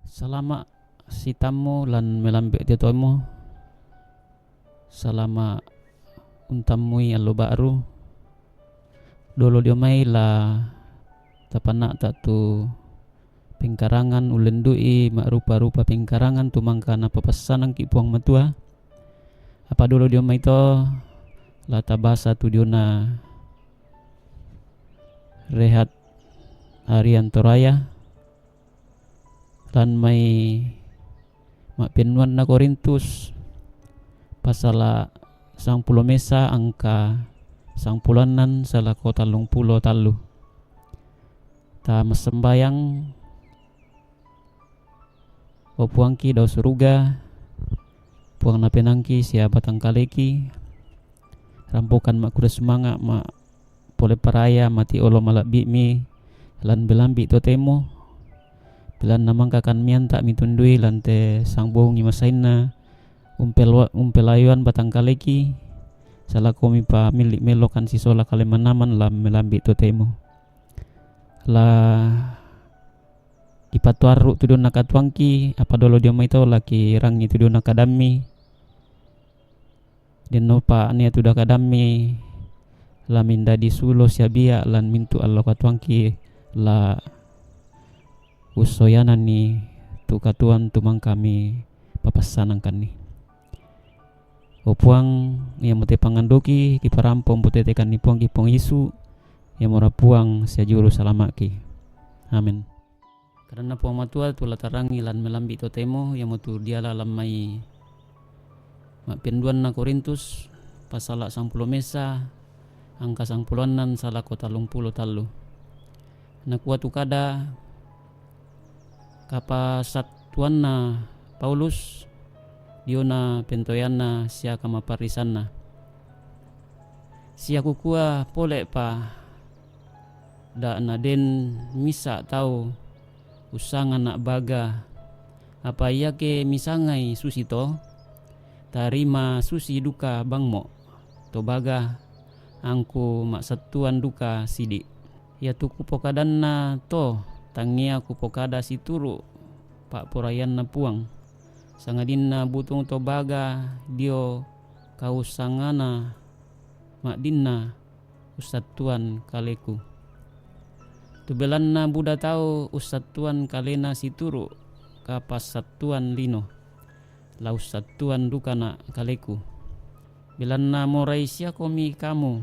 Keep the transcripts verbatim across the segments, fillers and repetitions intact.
Salama' sitammu lan melambi' tetoimmu. Salama' untammui allo ba'ru. Dolo dio mai la tapanna'ta' tu pengkarangan, ullendu'i ma'rupa-rupa pengkarangan tu mangka napapassanangki' Puang Matua. Apa dolo dio mai to la tabasa tu diona Rehat Harian Toraya, lan mai ma'penduanna Korintus, pasala' sangpulo mesa angka sangpulo annan salako tallung pulo tallu. Ta massambayang. O Puangki dao suruga, Puang napenangki sia batangkaleki, rampokan ma'kura sumanga' ma' pole paraya mati olo mala'bi'mi lan belambi' totemo, belanna mangkakan mianta' mitundui lan te sangbongi masainna umpel-, umpelayuan batangkaleki, salakomi pamilli' melokan sisola kale manaman lan melambi' totemo. La kipatuarru' tu dionna katuangki, apa dolo dio mai to la kirangi tu dionna kadammi. Dennopa nia tu dionna kadammi la mendadi sulo sia bia' lan mintu' allo katuangki la ussoyananni tu katuoan tu mangka mipapassanangkanni. O Puang, iamote pangandoki kiparampo umpotetekanni Puangki Puang Yesu, iamora Puang sia Juru Salama'ki. Amin. Kadanna Puang Matua tu la tarangi lan melambi' totemo, iamotu diala lan mai ma'penduanna Korintus, pasala' sangpulo mesa, angka sangpulo annan salako tallung pulo tallu. Nakua tu kada kapasattuanna Paulus, diona pentoyanna sia kamaparrisanna. Sia kukua pole'pa, da' naden misa' tau ussangana' baga, apa iake misangai susito, tarima susi duka bangmo', to baga, angku ma'sattuan duka sidi'. Iatu kupokadanna to, tangia kupokada situru' pa'poraianna Puang, sangadinna butung to baga dio kaussangana ma'dinna ussattuan kaleku. Tu belanna buda tau ussattuan kalena situru' kapassattuan lino, la ussattuan dukana' kaleku. Belanna morai siakomi kamu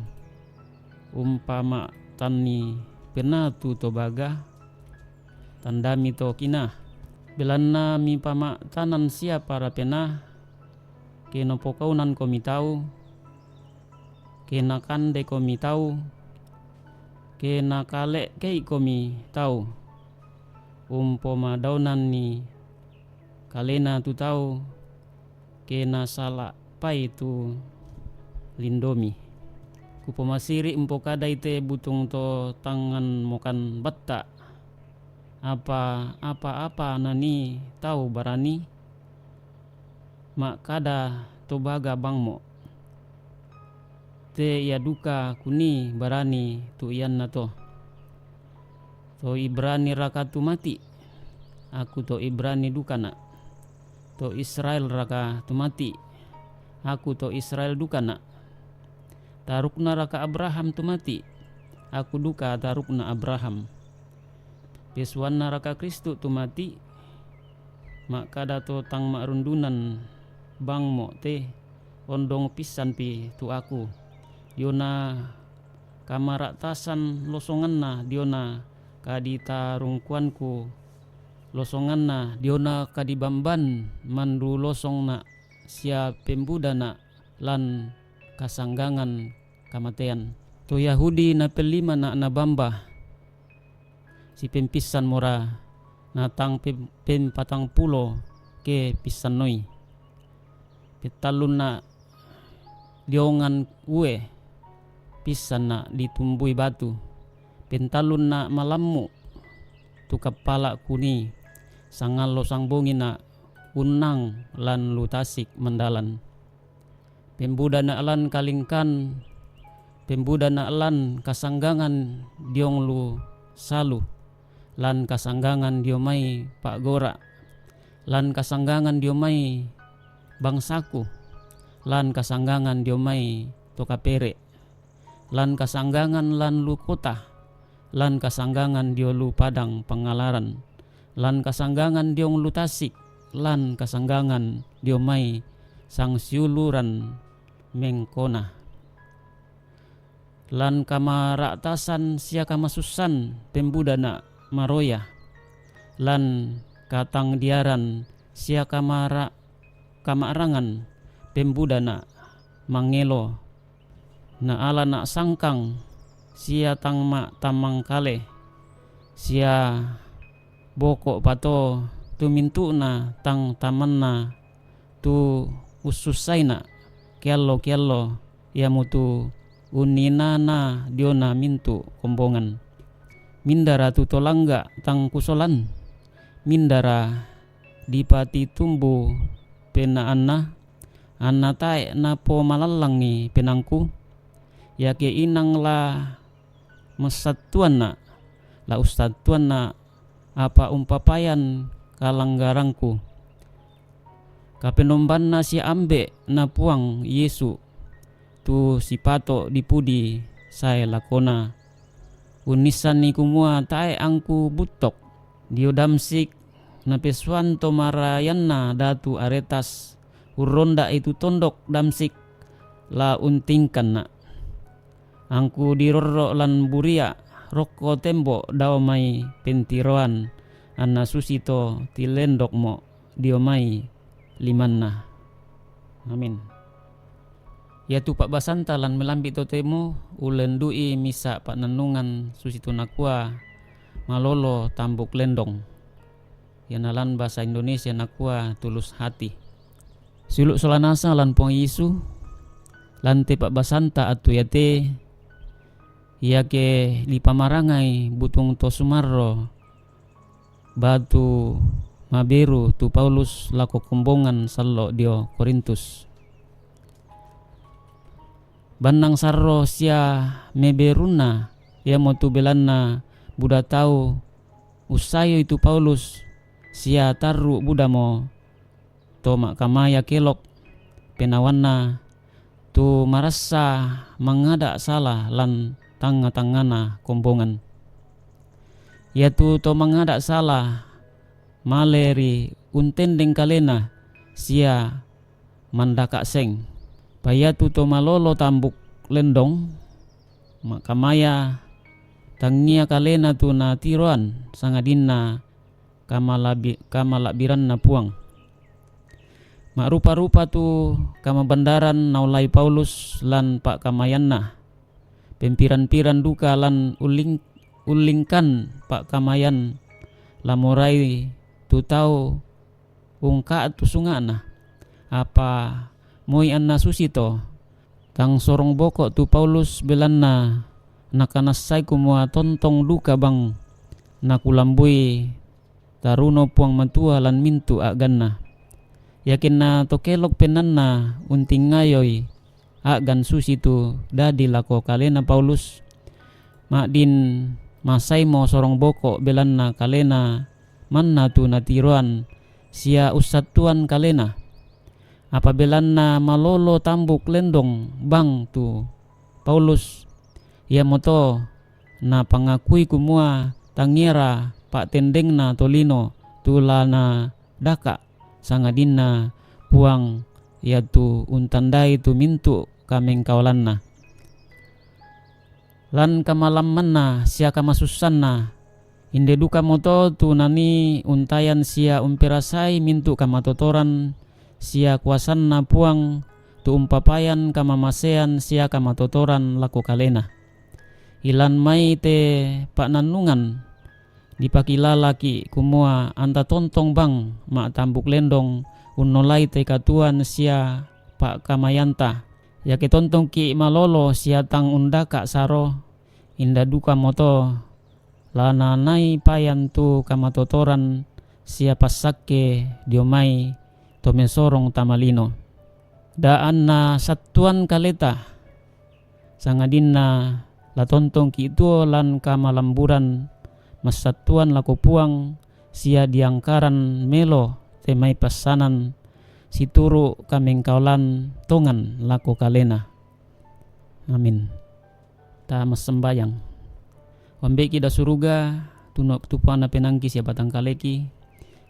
umpama'tanni penaa tu to baga, tandami to kinaa. Belanna mipama'tanan sia para penaa, ke napokaunankomi tau, ke nakandekomi tau, ke nakale'keikomi tau, umpomadaonanni kalena tu tau, ke nasala'pai tu lindomi. Kupomasiri' umpokadai te butung to tangngan mokan batta', apa, apa-apa nanii tau barani, ma'kada to baga bangmo'. Te ia duka kunii barani tu ianna to. To Ibrani raka tu mati'? Aku to Ibrani dukana'. To Israel raka tu mati'? Aku to Israel dukana'. Tarukna raka Abraham tu mati'? Aku duka tarukna Abraham. Pesuanna raka Kristu tu mati'? Ma'kada to tang ma'rundunan bangmo' te, ondong pissanpi tu aku. Diona kamara'tasan losonganna, diona kaditarungkuanku losonganna, diona kadibamban mandu losongna' sia pembudana' lan kasanggangan kamatean. To Yahudi napellimana' nabamba sipempissan mora, na tang pem-, pempatangpulo ke pissannoi. Pettallunna' diongan ue, pissanna' ditumbui batu. Pentallunna' malammu' tu kappala' kunii, sangallo sangbongina' unnang lan lu tasik mandalan. Pembudana' lan kalingkan, pembudana' lan kasanggangan diong lu salu, lan kasanggangan dio mai pa'gora'. Lan kasanggangan dio mai bangsaku, lan kasanggangan dio mai to kapere', lan kasanggangan lan lu kota, lan kasanggangan dio lu padang pangalaran, lan kasanggangan diong lu tasik, lan kasanggangan dio mai sangsiuluran mengkona. Lan kamara'tasan sia kamasussan pembuda na' maroya, lan katangdiaran sia kamara-, kama'rangan pembuda na' mangelo, na ala na' sangkang sia tang ma-, tamangkale, sia boko' pato tu mintu'na tang tamanna tu ussussaina' keallo-keallo, iamotu unninana diona mintu' kombongan. Mindara tu tolangga' tang kusolan? Mindara dipatitumbu penaanna, anna tae' napomalallangi penaangku? Iake inang la massattuanna', la ussattuanna' apa umpapayan kalanggarangku. Kapenombanna sia Ambe' na Puang Yesu, tu sipato' dipudi sae lakona. Unnissanni kumua tae' angku buttok. Dio Damsyik napesuan to marayanna Datu Aretas, urronda'i tu tondok Damsyik, la untingkanna'. Angku dirorro' lan buria' rokko tembo' dao mai pentiroan, anna susito tilendokmo' dio mai limanna. Amin. Iatu pa'basanta lan melambi' totemo ulendu'i misa' pa'nannungan susitu nakua malolo tambuk lendong. Ianalan bahasa Indonesia nakua tulus hati. Siulu' sola nasang lan Puang Yesu, lan te pa'basanta attu iate, iake lipamarangai butung to sumarro batu maberu tu Paulus lako kombongan sallo' dio Korintus. Bannang sarro sia meberunna, iamotu belanna buda tau ussayoi tu Paulus, sia tarru' budamo to ma'kamaya kelok penawanna tu marassa mangada' sala lan tangnga-tangngana kombongan. Iatu to mangada' sala male ri untendeng kalena sia mandaka' seng. Pa iatu to malolo tambuk lendong, ma'kamaya tangngia kalena tu natiroan sangadinna kamalabi-, kamala'biranna Puang. Ma'rupa-rupa tu kamabandaran naolai Paulus lan pa'kamayanna. Pempiran-piran duka lan ulling-, ullingkan pa'kamayan la morai tu tau ungka'tu sunga'na. Apa moi anna susito, tang sorong boko' tu Paulus belanna nakanassai kumua tontong duka bang nakulambui taruno Puang Matua lan mintu' a'ganna. Iakenna to kelok pennanna untingngayoi a'gan susitu dadi lako kalena Paulus, ma'din masaimo sorong boko' belanna kalena manna tu natiroan sia ussattuan kalena. Apa belanna malolo tambuk lendong bang tu Paulus, iamoto napangakui kumua tangiara pa'tendengna tolino tu la nadaka', sangadinna Puang iatu untandai tu mintu' kamengkaolanna. Lan kamalammanna sia kamasussanna, inde dukamoto tu nanii untayan sia umperasai mintu' kamatotoran sia kuasanna Puang tu umpapayan kamamasean sia kamatotoran lako kalena. Ilan mai te pa'nannungan, dipakilalaki' kumua anta tontong bang ma'tambuk lendong unnolai te katuoan sia pa'kamayanta. Iake tontongki' malolo sia tang undaka' saro, inda dukamoto la nanai payan tu kamatotoran sia passakke dio mai to mesorong tama lino. Da'anna sattuan kaleta, sangadinna la tontongki' tuo lan kamalamburan massattuan lako Puang sia diangkaran melo te maipassanan situru' kamengkaolan tongan lako kalena. Amin. Ta massambayang. Ambe'ki dao suruga, tuno' tupuanna penaangki sia batangkaleki,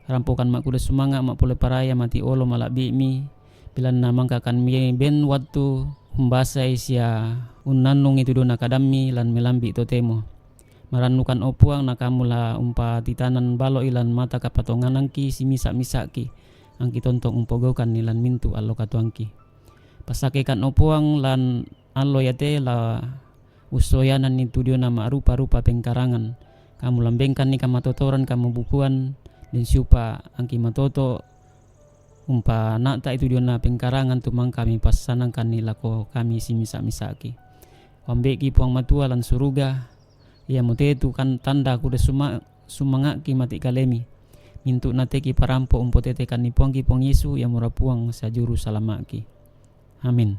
rampokan makuda sumanga' ma'pole paraya mati' olo mala'bi'mi, belanna mangkakanmi ben wattu umbasai sia unnannungi tu diona kadammi lan melambi' totemo. Marannukan, o Puang, na Kamu la umpatitanan balo'i lan mata kapatonganangki simisa'-misa'ki, angki tontong umpogaukanni lan mintu' allo katuoangki. Passakekan, o Puang, lan allo iate la ussoyananni tu diona ma'rupa-rupa pengkarangan. Kamu lambengkanni kamatotoran kamubukuan, den siupa angki matoto' umpana'ta'i tu diona pengkarangan tu mangka mipassanangkanni lako kami simisa'-misa'ki. Ambe'ki, Puang Matua lan suruga, iamote tu kan tanda kuda suma-, sumanga'ki mati' kalemi. Mintu' nate kiparampo umpotetekanni Puangki Puang Yesu, iamora Puang sia Juru Salama'ki. Amin.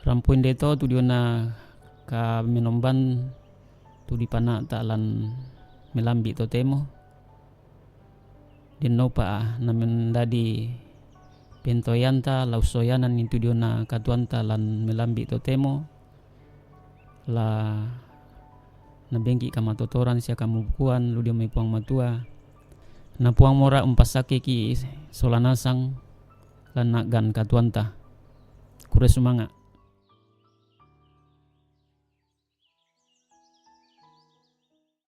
Rampoin deto tu diona kamenomban tu dipana'ta lan melambi' totemo. Dennopa na mendadi pentoyanta la ussoyananni tu diona katuoanta lan melambi' totemo, la nabengki kamatotoran sia kamubukuan lu dio mai Puang Matua. Na Puang mora umpassakkeki sola nasang lan a'gan katuoanta. Kure sumanga'.